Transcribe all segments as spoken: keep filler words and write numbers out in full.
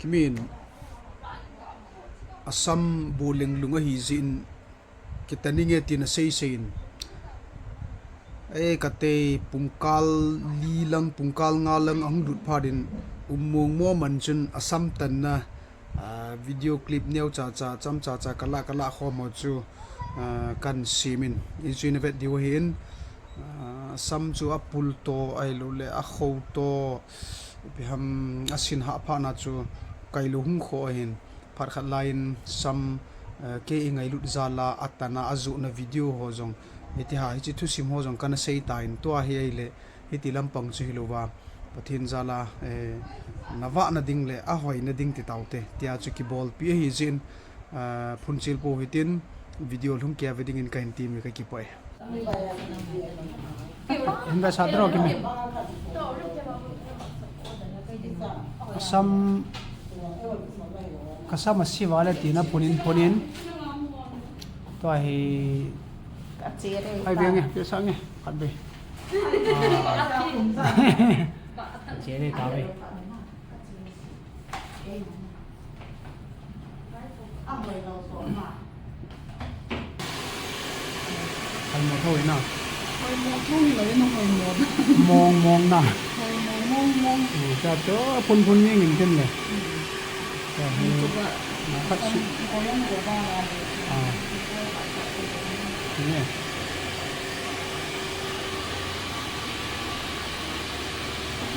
Kimin, asam bu lenglung ahi jeh in, kitan inge tin asei sei in. Ei, katei pungkal li lang, pungkal nga lang ahung lut phat in, um mong mo man chun asam tanna, ah, video clip neo cha cha, cham cha cha, kala kala khom ho chu, ah, kan simin. Ijui na vet diu ahin, ah, sam chu apul to, ahilou le, akho to, ipi ham asin hah phat na chu kailou hung kho ahin. Phat khat lai in sam, eh, kei ingailut jal a, atana, ajohna video ho jong, hiti ha, hichi thusim ho jong kana sei tan, tua hi ahile, hiti lampang chu hilouva, Pathen jal a, eh, navahna ding le ahoina ding ti taute, tia chu kibolpi ahi jeh in, ah, phunchil pou hitin, video lhung kei ve dingin kahin temi kakipah e. Hin ve sa tro kimi. Kasam, kasam asi vale tina phunin phunin. Tua hi. Ka chere. Ai ta. Ve nge, ve sa nge, khat ve. Ah. Ka chere ta ve. Hoimo tho ina. Hoimo tho hilou ina hoimo. Mong mong na. Hoimo mong mong. Hmm, cha cho phun phun ni ngin ken le. Hmm. Cha hi. Ni chu ba. Na khat su. Hoimo ba na. Ah. Ni.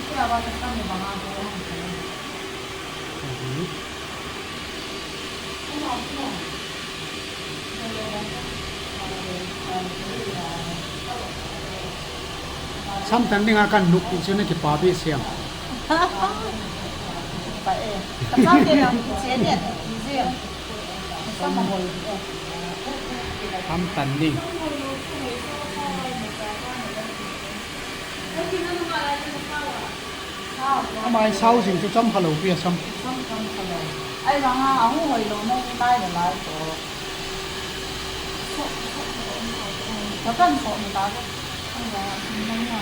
Kira ba ta kami ba ha. Mhm. Sam tan dinga kan nupi chu na kipapi siam. Pa e. Ka chang te yang che ne ti je. Sam hoi. Sam tan ding. Ama sao jing chu cham kha lou pi a sam. Cham, cham kha lou. Ai vang a, a hu hoi lou na lai le lai to. Ka kan so ni ta. Ai vang a, ni na ni a.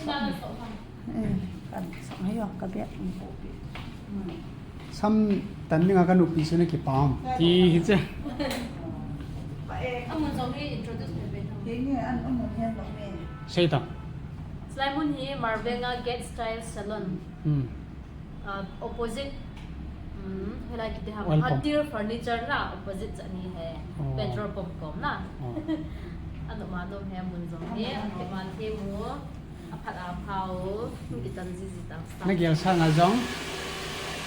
Eh, kan sang hi yo, ka bia in ko pi. Sam tan dinga ka nupi chu na kipam. Ti hi che. Amun jong hi introduce pe pe ta. Ke nge an amun hian lo me. Sei ta. Chulai mun hi Marveng a Get Style Salon. Hmm. Ah, opposite. Hmm, helai kiti ham. Welcome. Hatir Furniture na opposite cha ni he. Oh. Petrol pump kom na. Oh. Anu ma dom he mun jong hi. Ke man ke mu. Aphat aphao, kitan jiji ta. Na gel sang a jong?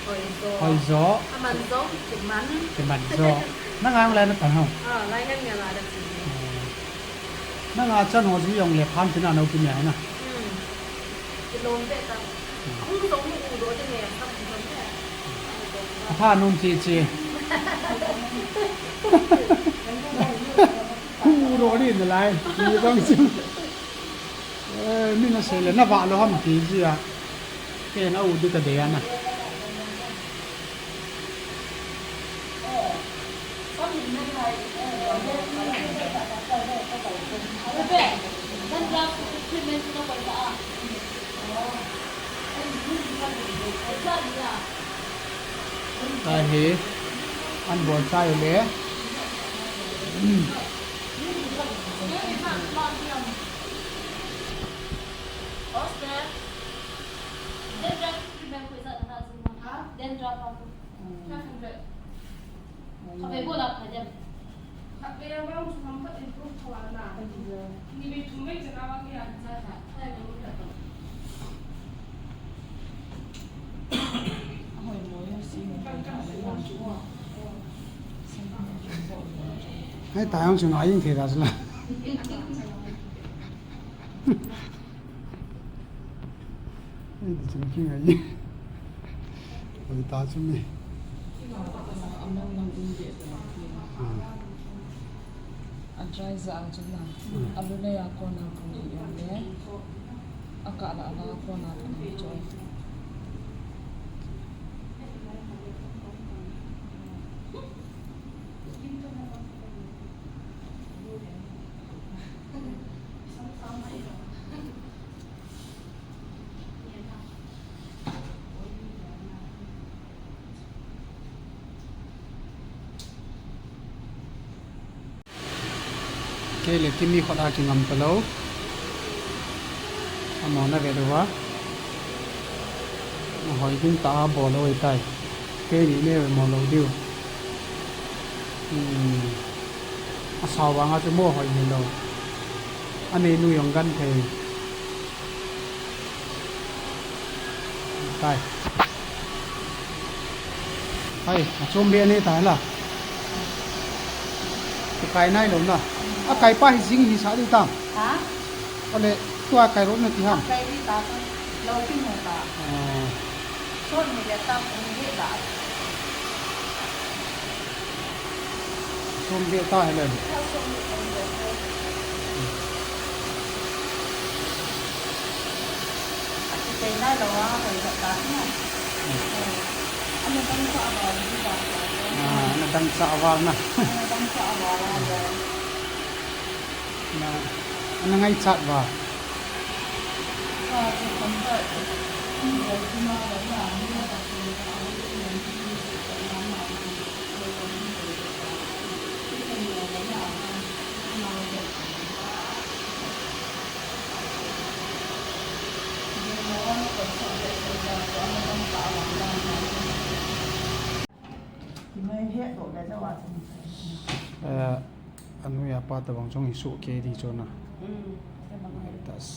Hoi jo. Hoi jo. Aman jong, kiman. Kiman jo. Na ngang lai na tan ho? Ah, lai ngan nga la da chi. Oh. Na nga chan ho ji jong le phan tina no kimia na. Hmm. Kilom be ta. Hmm. Hung jong mu u do de ne, kam jong ne. Apha nung chi chi. Hung u do de ne lai. Ni jong chi. Eh, mi na sei le, na vah lou ham ti jia. Ken a u di ka dei a na. Tahi, an bol chai le. Hmm. Hostel. Dandruff treatment khu ijat na chu ma. Ha? Dandruff a khu. Hmm. Five hundred. Hmm. Khatvei bol a pha diam. Khatvei a vang chu ham khat improve tho a na. Five hundred. Ni vei thum vei chan a vang ni a cha cha. Five hundred. Ahoi mo yo si mo. Kan kan chu. Hai ta yong chu ngai ing thei da chu la. Ei, ti chun kingai. Oi, ta chu mi. Ah. A dry ja a chu na. Ah. A lu nei a kona pu ni yong le. A kah la la kona pu ni chu. Kei le Kimi khut a kingam talou. Amona ve lou va. Ahoi ding tah a bol lou ahitai. Keini neive mo lou diu. Hmm. Asao vanga chu mo hoi hilou. Anei nu jong genthei. Kai. Hai, achom be anei tai la. Kikai nailou na. Akai pa hi jing hi sa diu tam. Ha? Ale, tua kai ro na ti ham. Kai di ta ta. Lou kimu ta. Ah. Sot ni le tam ni le ta. Som be ta hile. Ati pe na lo a, hoi ta ta na. Ana dang sa a val na. Ah, ana dang sa a val na. Ana dang sa a val a. Na, ana ngaichat val. Eh, anu ya pa tabang chong isu ke di chona. Mm. Tas.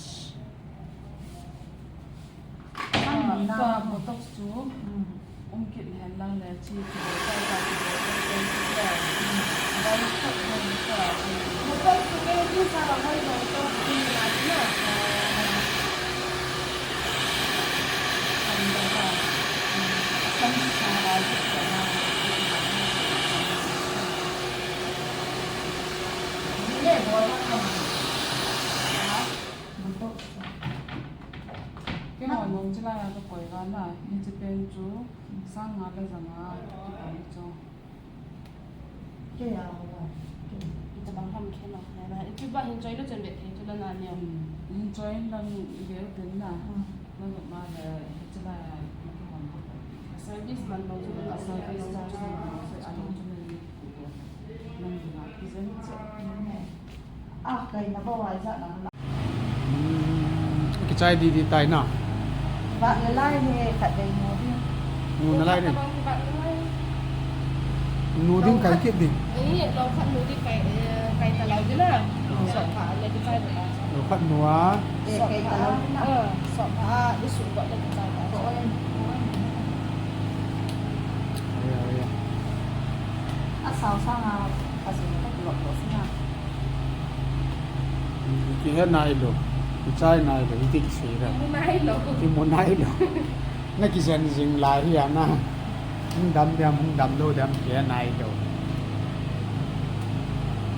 Botox chu um kit hen lang le chi chi bo ta ta chi bo ta ta chi ta. Botox chu ke din sa ba hoi bo to din na na. Keiho nom chilai a kakoi vana, hiche pen chu sang nga le ja nga kakoi chu. Kei a ho ba. Kei. Ita bang ham khen lo, na, na. Ita ba hin choi lo chun be thei chu la na neo. Hmm. Hin choi lang ve u tin na. Hmm. Lang ma le, hiche la, ma ki hon ko. Service man lo chu la, service man lo chu la, a lo chu la ni. Nang na ki jen che. Ah, kai na ba wai ja na. Hmm, kichai di di tai na. Bat le lai he, khat dei nu ding. Nu na lai ding. Nu ding kai kit ding. Eh, lo khat nu ding kai, eh, kai ta lau ding na. Oh. Sok pha le kichai ta. Lo khat nu a. Eh, kai ta lau ding na. Eh, sok pha, i su ko le kichai ta. Oi, oi. Oi, oi. A sao sang a, a su ka lo ko sina. Kihe nailou, kichai nailou, iti kisei ra. Kimu nailou. Kimu nailou. Na kijen jing lai hi a na. Hung dam diam, hung dam lou diam, kihe nailou.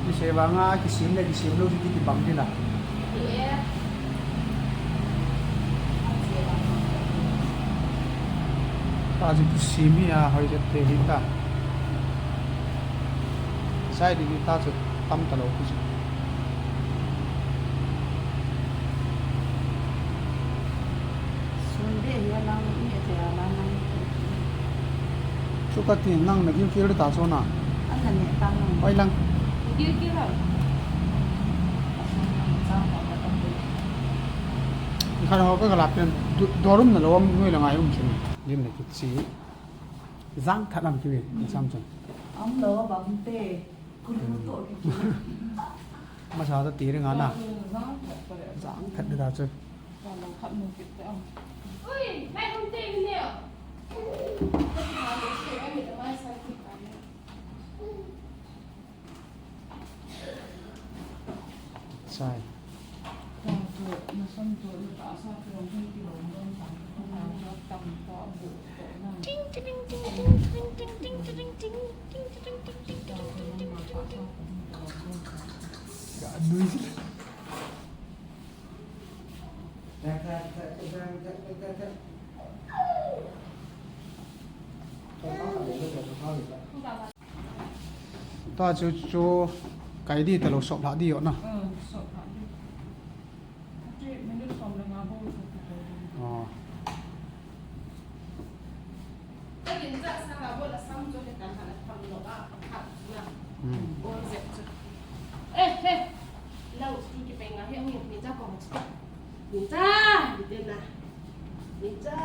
Kisei vanga, kisim le, kisim lou, iti kibang di la. Ta chu kisim hi a, hoi jep te hi ta. Sai di ta chu tam ta lou ki chu. Sun be hi a lang ni a te a lang lang. Chu kati nang na gilkel ta chu na. An na ne ta nang. Oi lang. Gilkel a. Khan ho ka la pen do-, dorum na lou am noi la ngai um chun. Lim na kichi. Jang that lam kive, cham chun. Am lo bang te, kulu to ki. Masa ta ti ring ana. Jang that ta chu. Ka lo khat mu kit te am. Ui, mai hum te ni ne. Sai. Ting, ting, ting. Ga nui. Ta chu, chu kai di ta lou, sop lha di yo na. Hmm, sop lha di. Three minutes som le nga bou sop lha di. Oh. Ka din cha sa la bol a sam chu le kan ha la tham lo a, khat na. Hmm. Bol jep chu. Eh, eh. Ni cha, ni te na. Ni cha.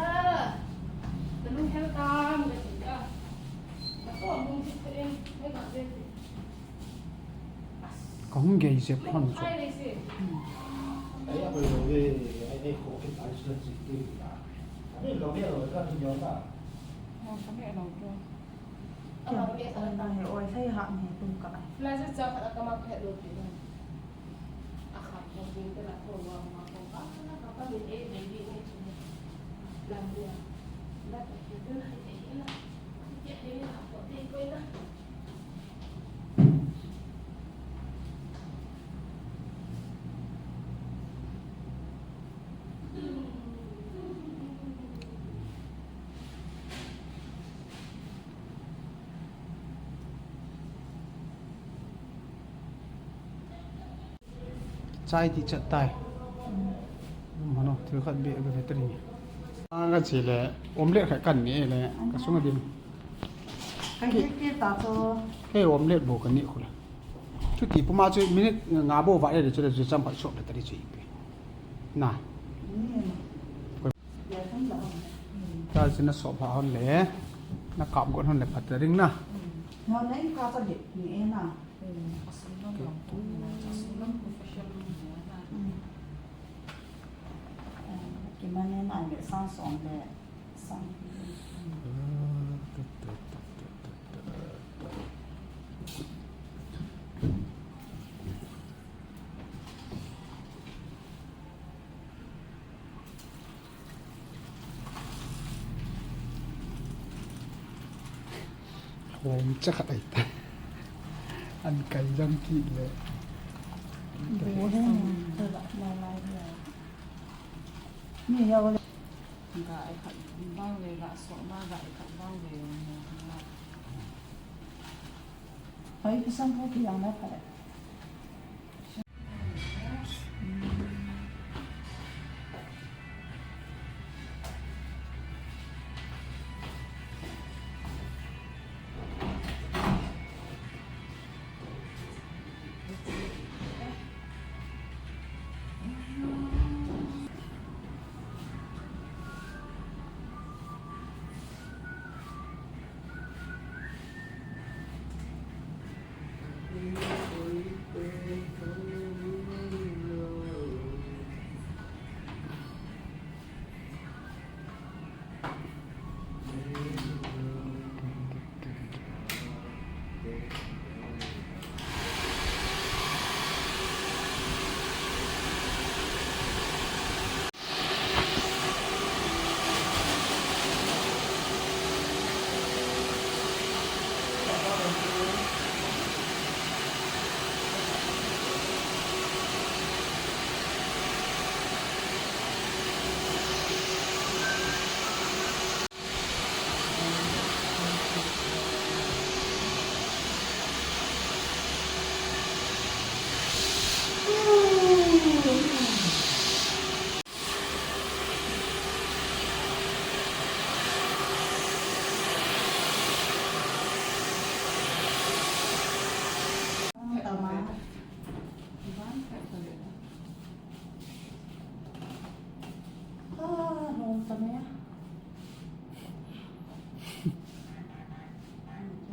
Nalung hel tam, ni cha. Nako mung ti te, ni ka te. Kahung gei se phon chu. Ai, ai, ai, ai, ko ke tai su ti ti. Ani lo ke lo ka ni yo ta. Oi, oi, oi, oi, sai ha ni tum ka. Lai se cha ka ka ma phe lo ti. Chai ti chat tai. Mano, thil khat be, be vetri. Anga chile, omelette khat kan ni le, ka sunga dim. Ka hi ke ta to. Ke omelette bo kan ni khula. Chuti puma chu minute nga bo va le chu le chu cham khat sop le tari chu ipi. Na. Ni. Ta chu na sop ha hon le. Na kap gon hon le phat ring na. Na nai ka ta de ni e na. Kimane na le sang song le sang. Hom cha khat ai ta. An kai jang ki le. Bo he na, to la la la ya. Ni ya le. Ga ai khat bang le, ga so ma ga ai khat bang le. Ai, kisan ko ki yang na pha.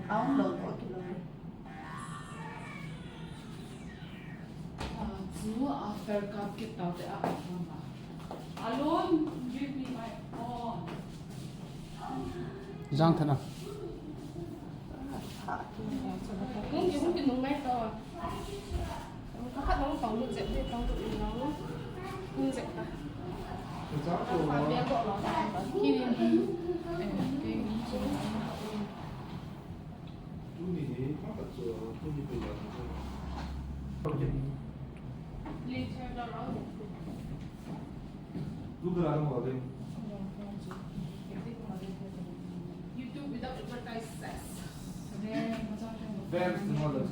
Download o kilo. Ah, chu after kap kit tau te a, a phone a. Alone, give me my phone. Jang thana. Hung ki, hung ki nung ngai to. Ka khat nong tong lut jep, lut tong lut, lut nong lut jep ta. Ka fa bia ko lo ta. Ki ni ni. Eh, ki ni. Tuni ni, ka khat chu, tuni pe ya. Later da lo. Look at that one. YouTube without advertises. Very similar.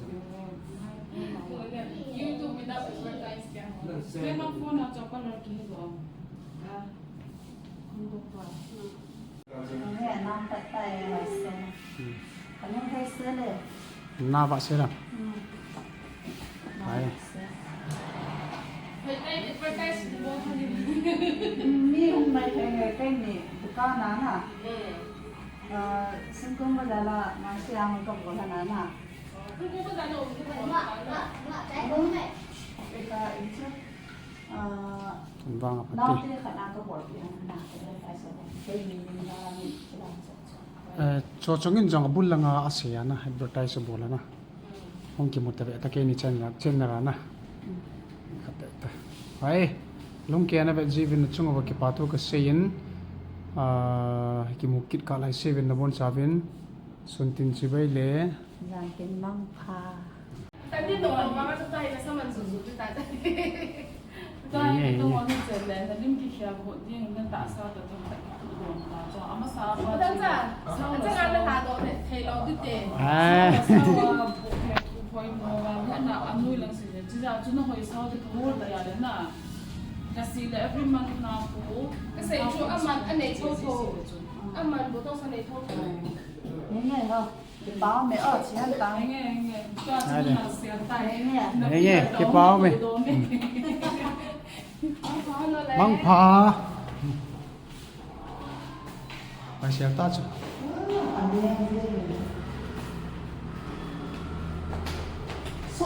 YouTube without advertise kya? Let's say. Phone na chopper na ki ho. Ah. Kung doktor. Nang he nam pat tai hai se. Hmm. Kanung hai se le. Na ba se la. Hmm. Ai. Na ba se. Mi hung mai thei nge, keini dukan a na. Ah, Sengkong bazar a, Mangsiang ka bol a na. Eka, in chu. Ah, Vang a pati. Naote khat a ka bol pi a na. Keini ni na ni. Eh, cho chongin jong abul langa asei a na, advertise abol a na. Hung kimu ta ve ta keini channel, channel a na. Khat ta. Hai, lungke a na ve jiuvin nachung uva kipa thu kasei in, ah, kimu kit kah lai seuvin nabonchauvin. Suntin chibai le. Jantin mangpha. Tadi tu mama tu tahi na saman susu tu tadi. Nge, nge. Ah. Kasi le every month na pu. Kasi chu aman anei tho tho. Aman bu tong sa nei tho tho. Nge, nge, ho. Kipa ume o, chian tang. Nge, nge. Nge, nge, kipa ume. Mangpha. Pai sial ta chu.